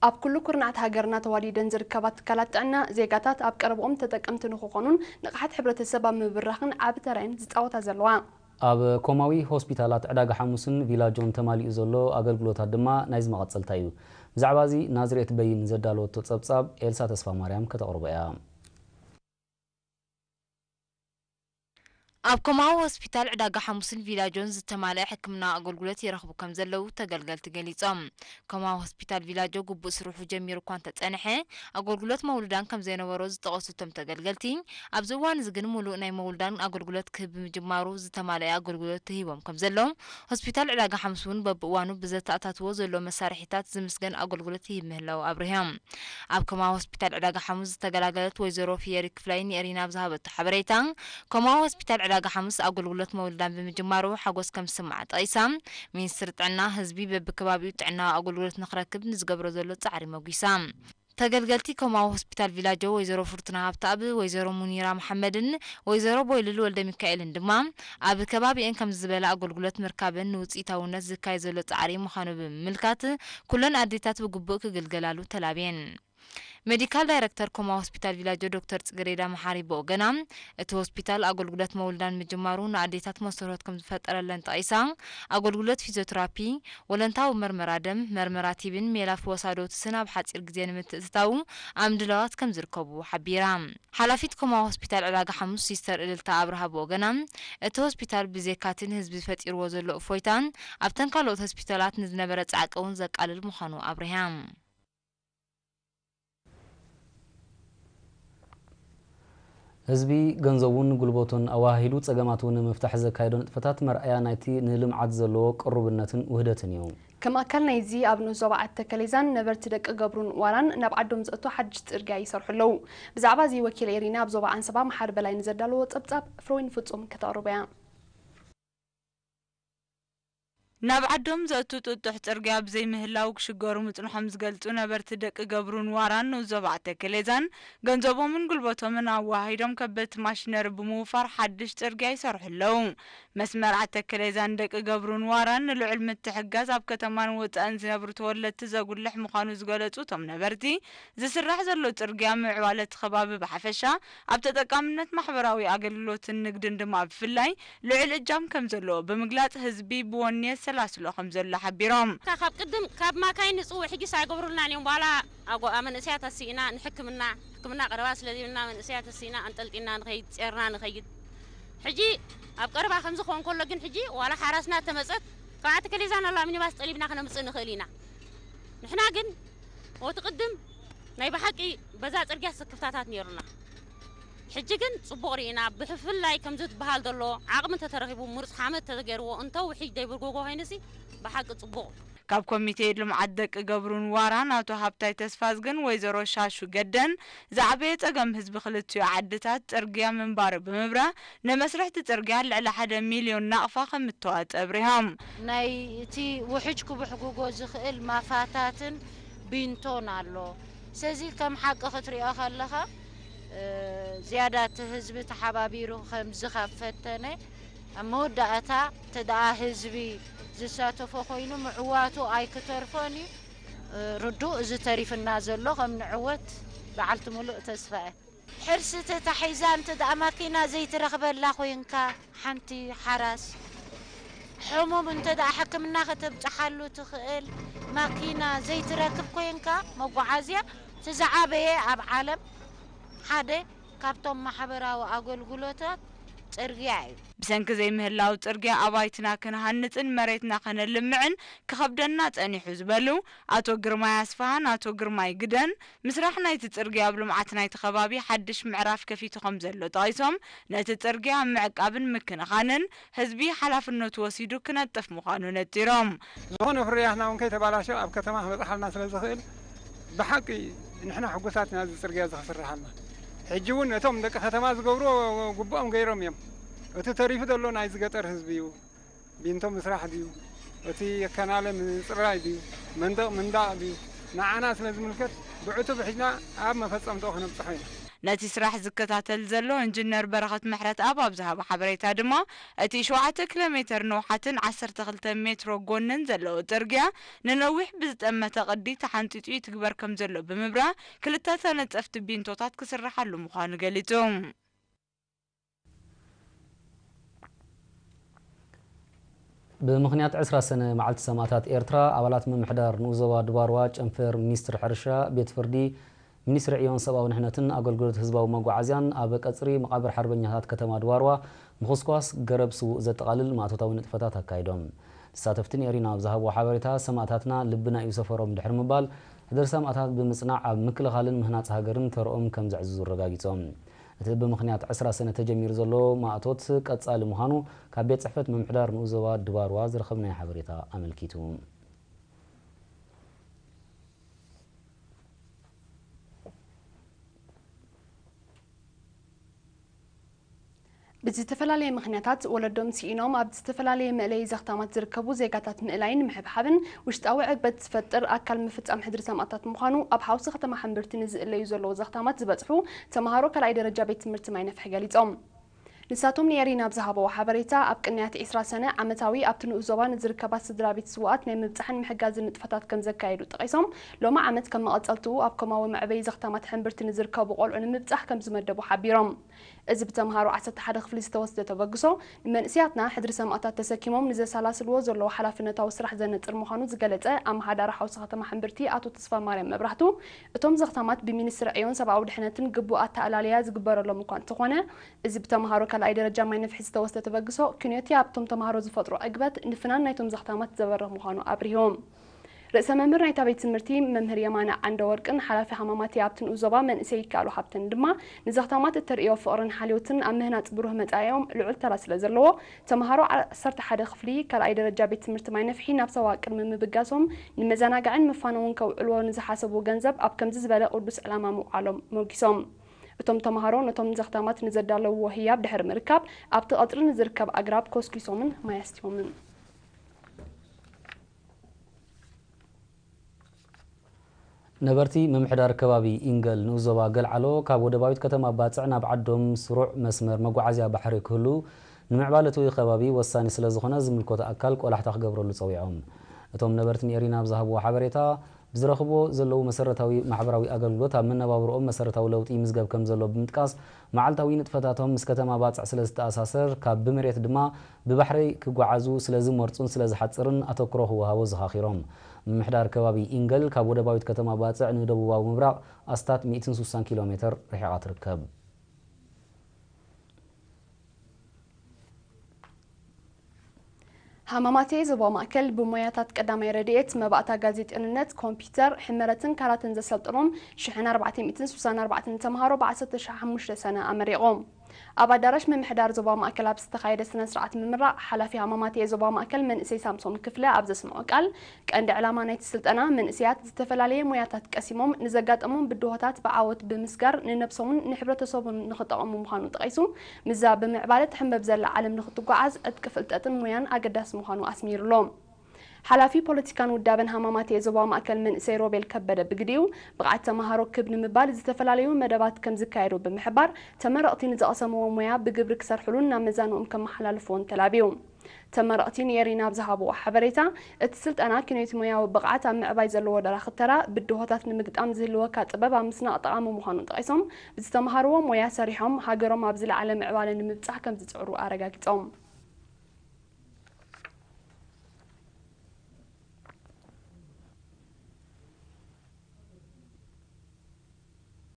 ኣብ ኩሉ ኩርናዕቲ ሃገርና ተዋዲደን ዝርከባ ትካላት ጥዕና፣ ዜጋታት ኣብ ቀረብኦም ተጠቀምቲ ንክኾኑን ንቕሓት ሕብረተሰብ ኣብ ምብራኽን ዓቢ ተራየን ዝጻወታ ዘለዋ። ኣብ ኮማዊ ሆስፒታላት ዕዳጋ ሓሙስን ቪላጆን ተማሊኡ ዘሎ ኣገልግሎታት ድማ ናይዚ መቐጸልታ እዩ። ብዛዕባ እዚ ናዝሬት በይን ዘዳለወቶ ጸብጻብ ኤልሳ ተስፋማርያም ከተቕርቦ እያ። ኣብ ኮማዊ ሆስፒታል ዕዳጋ ሓሙስን ቪላጆን ዝተማልአ ሕክምና ኣገልግሎት ይረኽቡ ከም ዘለዉ ተገልገልቲ ገሊጾም። ኮማዊ ሆስፒታል ቪላጆ ግቡእ ስርሑ ጀሚሩ እኳ እንተጸንሐ፣ ኣገልግሎት መውልዳን ከም ዘይነበሮ ዝጠቐሱ እቶም ተገልገልቲ፣ ኣብዚ እዋን እዚ ግን ሙሉእ ናይ መውልዳን ኣገልግሎት ክህብ ብምጅማሩ ዝተማልአ ኣገልግሎት ተሂቦም ከም ዘለዉ፣ ሆስፒታል ዕዳጋ ሓሙስ እውን በብእዋኑ ብዘተኣታትዎ ዘሎ መሳርሒታት ዝምስገን ኣገልግሎት ይህብ ምህላዉ ኣብሪሆም። ኣብ ከማዊ ሆስፒታል ዕዳጋ ሓሙስ ዝተገላገለት ወይዘሮ ፍየሪ ክፍላይ ንኤሪና ኣብ ዝሃበቶ ሓበሬታ፣ ከማዊ ሆስፒታል ዕዳጋ ሓሙስ ኣገልግሎት መውልዳን ብምጅማሩ ሓጎስ ከም ዝስምዓ ጠቒሳ፣ ሚኒስትሪ ጥዕና ህዝቢ በብከባቢኡ ጥዕናዊ ኣገልግሎት ንክረክብ ንዝገብሮ ዘሎ ጻዕሪ መጒሳ። ተገልገልቲ ከማዊ ሆስፒታል ቪላጆ ወይዘሮ ፍርቱና ሃብተኣብ፣ ወይዘሮ ሙኒራ መሓመድን ወይዘሮ ቦይልል ወልደ ሚካኤልን ድማ፣ ኣብ ከባቢኤን ከምዚ ዝበለ ኣገልግሎት ምርካበን ንውጽኢታውነት ዝካየድ ዘሎ ጻዕሪ ምዃኑ ብምምልካት፣ ኩለን ኣዴታት ብግቡእ ክግልገላሉ ተላብየን። ሜዲካል ዳይረክተር ኮማ ሆስፒታል ቪላጆ ዶክተር ጽጌሬዳ መሓሪ ብወገና፣ እቲ ሆስፒታል ኣገልግሎት መውልዳን ምጅማሩ ንኣዴታት መሰረት ከም ዝፈጠረለን ጠቒሳ፣ ኣገልግሎት ፊዚዮቴራፒ፣ ወለንታዊ መርመራ ደም፣ መርመራ ቲቢን ሜላ ፈወሳ ዶትስን ኣብ ሓጺር ግዜ ንምትእትታው ኣብ ምድላዋት ከም ዝርከቡ ሓቢራ። ሓላፊት ኮማ ሆስፒታል ዕዳጋ ሓሙስ ሲስተር እልልታ ኣብርሃ ብወገና፣ እቲ ሆስፒታል ብዜካቲ ንህዝቢ ፈጢርዎ ዘሎ እፎይታን ኣብተን ካልኦት ሆስፒታላት ንዝነበረ ጻዕቂ እውን ዘቃልል ምዃኑ ኣብሪሃ። ህዝቢ ገንዘቡን ጉልበቱን ኣወሃሂዱ ጸገማቱ ንምፍታሕ ዘካየዶ ንጥፈታት መርኣያ ናይቲ ንልምዓት ዘለዎ ቅሩብነትን ውህደትን እዩ። ከም ኣካል ናይዚ ኣብ ንኡስ ዞባ ዓዲ ተከሌዛን ነበርቲ ደቂ ገብሩን ዋራን ናብ ዓዶም ዘእቱ ሓድሽ ጽርግያ ይሰርሑ ኣለዉ። ብዛዕባ እዚ ወኪል ኤሪና ኣብ ዞባ ዓንሰባ መሓሪ በላይ ንዘዳለዎ ጸብጻብ ፍሮይን ፍጹም ከተቕርቦ እያ። ናብ ዓዶም ዘእቱ ጥጡሕ ጽርግያ ብዘይምህላው ክሽገሩ ምጽንሖም ዝገልጹ ነበርቲ ደቂ ገብሩን ዋራን ንኡስ ዞባ ዓዲ ተከሌዛን፣ ገንዘቦምን ጉልበቶምን ኣወሃሂዶም ከበድቲ ማሽነሪ ብምውፋር ሓድሽ ጽርግያ ይሰርሑ ኣለዉ። መስመር ዓዲ ተከሌዛን ደቂ ገብሩን ዋራን ንልዑል ምትሕግጋዝ ኣብ ከተማን ወጻእን ዝነብሩ ተወለድቲ ዘጉልሕ ምዃኑ ዝገለጹ እቶም ነበርቲ፣ ዝስራሕ ዘሎ ጽርግያ ምዕባለ እቲ ከባቢ ብሓፈሻ፣ ኣብ ተጠቃምነት ማሕበራዊ ኣገልግሎትን ንግድን ድማ ብፍላይ ልዑል እጃም ከም ዘለዎ ብምግላጽ፣ ህዝቢ ብወኒ የሰላስሎ ከም ዘሎ ሓቢሮም። ካብ ቅድም ካብ ማካይን ንጽውዕ ሕጂ ሳይገብሩልናን እዮም። በኋላ ኣጎ-፣ መንእሰያት ኣስኢና ንሕክምና፣ ሕክምና ቀረባ ስለ ዘይብልና መንእሰያት ኣስኢና ኣንጠልጢልና ንኸይድ፣ ጼርና ንኸይድ። ሕጂ ኣብ ቀረባ ከምዚ ክኸውን ከሎ ግን ሕጂ ዋላ ሓራስና ተመጸት፣ ካብ ዓዲ ከሌዛን ኣላ ሚኒባስ ጠሊብና ክነምጽእ ንኽእል ኢና። ንሕና ግን ወቲ ቅድም ናይ ብሓቂ በዛ ጽርግያ ስክፍታታት ነይሩና። ሕጂ ግን ጽቡቕ ርኢና፣ ብፍላይ ከምዚ ትበሃል ዘሎ ዓቕሚ እንተተረኺቡ፣ ምሩጽ ሓመድ ተገይርዎ፣ እንተ ውሒጅ ደይብርጎጎ ኮይኑሲ ብሓቂ ጽቡቕ። ካብ ኮሚቴ ልምዓት ደቂ ገብሩን ዋራን ኣቶ ሃብታይ ተስፋዝግን ወይዘሮ ሻሹ ገደን፣ ዝዓበየ ጸገም ህዝቢ ክልቲኡ ዓድታት ጽርግያ ምንባሩ ብምብራህ፣ ንመስርሕቲ ጽርግያ ልዕሊ ሓደ ሚልዮን ናቕፋ ከም እተዋጸ ኣብሪሆም። ናይ እቲ ውሕጅ ክብሕጉጎ ዝኽእል ማፋታትን ቢንቶን ኣሎ። ስለዚ ከም ሓቂ ክትሪኦ ከለኻ፣ እ፣ ዝያዳ እቲ ህዝቢ ተሓባቢሩ ከም ዝኸብ ፈተነ፣ ኣብ መወዳእታ እንተ ደኣ ህዝቢ ዝሳተፎ ኮይኑ ምዕዋቱ ኣይክተርፎን እዩ። እ፣ ርዱእ እዚ ተሪፍና ዘሎ ከም ንዕወት በዓልቲ ምሉእ ተስፋ እየ። ሕርሲ ተታሒዛ እንተ ደኣ ማኪና ዘይትረኽበላ ኮይንካ፣ ሓንቲ ሓራስ ሕሙም እንተ ደኣ ሕክምና ከተብጽሓሉ ትኽእል ማኪና ዘይትረክብ ኮይንካ፣ መጓዓዝያ እቲ ዝዓበየ ኣብ ዓለም ሓደ ካብቶም ማሕበራዊ ኣገልግሎታት ጽርግያ እዩ። ብሰንኪ ዘይምህላው ጽርግያ ኣባይትና ክንሃንጽን መሬትና ከነልምዕን ክኸብደና ጸኒሑ ዝበሉ ኣቶ ግርማይ ኣስፍሃን ኣቶ ግርማይ ግደን፣ ምስራሕ ናይቲ ጽርግያ ኣብ ልምዓት ናይቲ ከባቢ ሓድሽ ምዕራፍ ከፊቱ ከም ዘሎ ጠቒሶም፣ ነቲ ጽርግያ ኣብ ምዕቃብን ምክንኻንን ህዝቢ ሓላፍነቱ ወሲዱ ክነጥፍ ምዃኑ ነጺሮም። ዝኾነ ፍርያትና እውን ከይተባላሸው ኣብ ከተማ ክበጽሓልና ስለ ዝኽእል ብሓቂ ንሕና ሕጉሳት ኢና እዚ ጽርግያ እዚ ክስርሓልና። ሕጂ እውን እቶም ደቂ ከተማ ዝገብርዎ ግቡኦም ገይሮም እዮም። እቲ ተሪፉ ዘሎ ናይዚ ገጠር ህዝቢ እዩ። ቢንቶ ምስራሕ ድዩ፣ እቲ ከናለ ምጽራይ ድዩ፣ መንደቕ ምንዳቕ ድዩ፣ ንዓና ስለ ዝምልከት ብዕቱብ ሒዝና ኣብ መፈጸምትኡ ከነብጽሖ ኢና። ነቲ ስራሕ ዝከታተል ዘሎ ኢንጂነር በረኸት ምሕረትኣብ ኣብ ዝሃቦ ሓበሬታ ድማ፣ እቲ ሸውዓተ ኪሎ ሜትር ንውሓትን ዓሰርተ ክልተ ሜትሮ ጎንን ዘለዎ ጽርግያ ንነዊሕ ብዝጠመተ ቅዲ ተሓንጺጹ ይትግበር ከም ዘሎ ብምብራህ፣ ክልተ ተነጸፍቲ ቢንቶታት ክስርሓሉ ምዃኑ ገሊጹ። ብምኽንያት ዕስራ ሰነ መዓልቲ ሰማእታት ኤርትራ፣ ኣባላት ምምሕዳር ንኡስ ዞባ ድባርዋ፣ ጨንፈር ሚኒስትሪ ሕርሻ፣ ቤት ፍርዲ፣ ሚኒስትሪ ዕዮን ሰብኣዊ ድሕነትን ኣገልግሎት ህዝባዊ መጓዓዝያን ኣብ ቀጽሪ መቓብር ሓርበኛታት ከተማ ድባርዋ ምኹስኳስ ገረብ ስዉእ ዘጠቓልል ማእቶታዊ ንጥፈታት ኣካይዶም። ተሳተፍቲ ንኤሪና ኣብ ዝሃብዎ ሓበሬታ፣ ሰማእታትና ልብና እዩ ሰፈሮም ድሕሪ ምባል፣ ሕድሪ ሰማእታት ብምጽናዕ ኣብ ምክልኻልን ምህናጽ ሃገርን ተርኦም ከም ዘዕዝዙ ኣረጋጊጾም። እቲ ብምኽንያት ዕስራ ሰነ ተጀሚሩ ዘሎ ማእቶት ቀጻሊ ምዃኑ ካብ ቤት ጽሕፈት ምምሕዳር ንኡስ ዞባ ድባርዋ ዝረኸብናዮ ሓበሬታ ኣመልኪቱ። ብዝተፈላለየ ምኽንያታት ወለዶም ስኢኖም ኣብ ዝተፈላለየ መእለዪ ዘኽታማት ዝርከቡ ዜጋታት ምእላይን ምሕብሓብን ውሽጣዊ ዕግበት ዝፈጥር ኣካል ምፍጻም ሕድሪ ሰማእታት ምዃኑ ኣብ ሓውሲ ከተማ ሕምብርቲ ንዝእለዩ ዘለዉ ዘኽታማት ዝበጽሑ ተምሃሮ ካልኣይ ደረጃ ቤት ትምህርቲ ማይነፍሒ ገሊጾም። ንሳቶም ንኤሪና ኣብ ዝሃበዎ ሓበሬታ፣ ኣብ ቅንያት ዕስራ ሰነ ዓመታዊ ኣብቲ ንኡስ ዞባ ንዝርከባ ስድራ ቤት ስዉኣት ናይ ምብጻሕን ምሕጋዝን ንጥፈታት ከም ዘካየዱ ጠቒሶም፣ ሎሚ ዓመት ከም መቐጸልትኡ ኣብ ኮማዊ መዕበዪ ዘኽታማት ሕምብርቲ ንዝርከቡ ቆልዑ ንምብጻሕ ከም ዝመደቡ ሓቢሮም። እዚ ብተምሃሮ ዓሰርተ ሓደ ክፍሊ ዝተወስደ ተበግሶ፣ ንመንእሰያትና ሕድሪ ሰማእታት ተሰኪሞም ንዘሰላስልዎ ዘለዉ ሓላፍነታዊ ስራሕ ዘነጽር ምዃኑ ዝገለጸ ኣመሓዳሪ ሓውሲ ከተማ ሕምብርቲ ኣቶ ተስፋማርያም መብራህቱ፣ እቶም ዘኽታማት ብሚኒስትሪ ዕዮን ሰብኣዊ ድሕነትን ግቡእ ኣተኣላልያ ዝግበረሎም እኳ እንተኾነ፣ እዚ ብተምሃሮ ካልኣይ ደረጃ ማይነፍሒ ዝተወስደ ተበግሶ፣ ኩነቲ ኣብቶም ተምሃሮ ዝፈጥሮ ዕግበት ንፍናን ናይቶም ዘኽታማት ዘበርህ ምዃኑ ኣብሪሆም። ርእሰ መምህር ናይታ ቤት ትምህርቲ መምህር የማነ ዓንደወርቅን ሓላፊ ሃማማቲ ኣብቲ ንኡስ ዞባ መንእሰይ ይከኣሉ ሃብተን ድማ፣ ንዘኽታማት እተርእዮ ፍቕርን ሓልዮትን ኣብ ምህናጽ ብሩህ መጻኢኦም ልዑል ተራ ስለ ዘለዎ፣ ተምሃሮ ዓሰርተ ሓደ ክፍሊ ካልኣይ ደረጃ ቤት ትምህርቲ ማይነፍሒ ናብ ሳዋ ቅድሚ ምብጋሶም ንመዘናግዕን መፋነውን ከውዕልዎ ንዝሓሰብዎ ገንዘብ ኣብ ከምዚ ዝበለ ቅዱስ ዕላማ ምውዓሎም ሞጊሶም። እቶም ተምሃሮ ነቶም ዘኽታማት ንዘዳለውዎ ህያብ ድሕሪ ምርካብ፣ ኣብቲ ቀጽሪ ንዝርከብ ኣግራብ ኮስኪሶምን ማይ ኣስትዮምን። ነበርቲ ምምሕዳር ከባቢ ኢንገል ንኡስ ዞባ ገልዓሎ ካብ ወደባዊት ከተማ ባጽዕ ናብ ዓዶም ስሩዕ መስመር መጓዓዝያ ባሕሪ ክህሉ ንምዕባለ እቲ ከባቢ ወሳኒ ስለ ዝኾነ ዝምልከቶ ኣካል ቆላሕታ ክገብረሉ ጸዊዖም። እቶም ነበርቲ ንኤሪና ኣብ ዝሃብዎ ሓበሬታ፣ ብዝረኽብዎ ዘለዉ መሰረታዊ ማሕበራዊ ኣገልግሎት ኣብ መነባብሮኦም መሰረታዊ ለውጢ ይምዝገብ ከም ዘሎ ብምጥቃስ፣ መዓልታዊ ንጥፈታቶም ምስ ከተማ ባጽዕ ስለ ዝተኣሳሰር፣ ካብ ብመሬት ድማ ብባሕሪ ክጓዓዙ ስለ ዝመርጹን ስለ ዝሓጽርን ኣተኩሮ ክወሃቦ ዘኻኺሮም። ምምሕዳር ከባቢ ኢንገል ካብ ወደባዊት ከተማ ባጽዕ ንደቡባዊ ምብራቕ ኣስታት ሚእትን ስሳን ኪሎ ሜተር ርሒቓ ትርከብ። ሃማማቴ ዞባ ማእከል ብሞያታት ቀዳማይ ረድኤት፣ መባእታ ጋዜጠንነት፣ ኮምፒውተር፣ ሕመረትን ካራተን ዘሰልጠኖም ሽሕን ኣርባዕተ ሚእትን ስሳን ኣርባዕተን ተምሃሮ ብ ዓሰርተ ሓሙሽተ ሰነ ኣመሪቖም። ኣብ ኣዳራሽ ምምሕዳር ዞባ ማእከል ኣብ ዝተኻየደ ስነ ስርዓት ምምራቕ፣ ሓላፊ ሃማማቴ ዞባ ማእከል መንእሰይ ሳምሶም ክፍለ ኣብ ዘስምዖ ቃል፣ ቀንዲ ዕላማ ናይቲ ስልጠና፣ መንእሰያት ዝተፈላለየ ሞያታት ቀሲሞም ንዘጋጠሞም ብድሆታት ብዓወት ብምስጋር ንነብሶምን ንሕብረተሰቡን ንኽጠቐሙ ምዃኑ ጠቒሱ፣ ምስዛ ብምዕባለ ትሕንበብ ዘላ ዓለም ንኽትጓዓዝ ዕጥቂ ፍልጠትን ሞያን ኣገዳሲ ምዃኑ ኣስሚሩሎም። ሓላፊ ፖለቲካን ውዳበን ሃማማቴ ዞባ ማእከል መንእሰይ ሮቤል ከበደ ብግዲኡ፣ ብቕዓት ተምሃሮ ክብ ንምባል ዝተፈላለዩ መደባት ከም ዝካየዱ ብምሕባር፣ ተመረቕቲ ንዝቐሰምዎ ሞያ ብግብሪ ክሰርሕሉን ናብ መዛንኦም ከመሓላልፍዎን ተላብዩ። ተመረቕቲ ንኤሪና ኣብ ዝሃብዎ ሓበሬታ፣ እቲ ስልጠና ኪኖት ሞያዊ ብቕዓት ኣብ ምዕባይ ዘለዎ ደራኺ ተራ፣ ብድሆታት ንምግጣም ዝህልወካ ጥበብ ኣብ ምስናቕ ጠቓሚ ምዃኑ ጠቒሶም፣ ብዝተምሃርዎ ሞያ ሰሪሖም ሃገሮም ኣብ ዝለዓለ ምዕባለ ንምብጻሕ ከም ዝጽዕሩ ኣረጋጊጾም።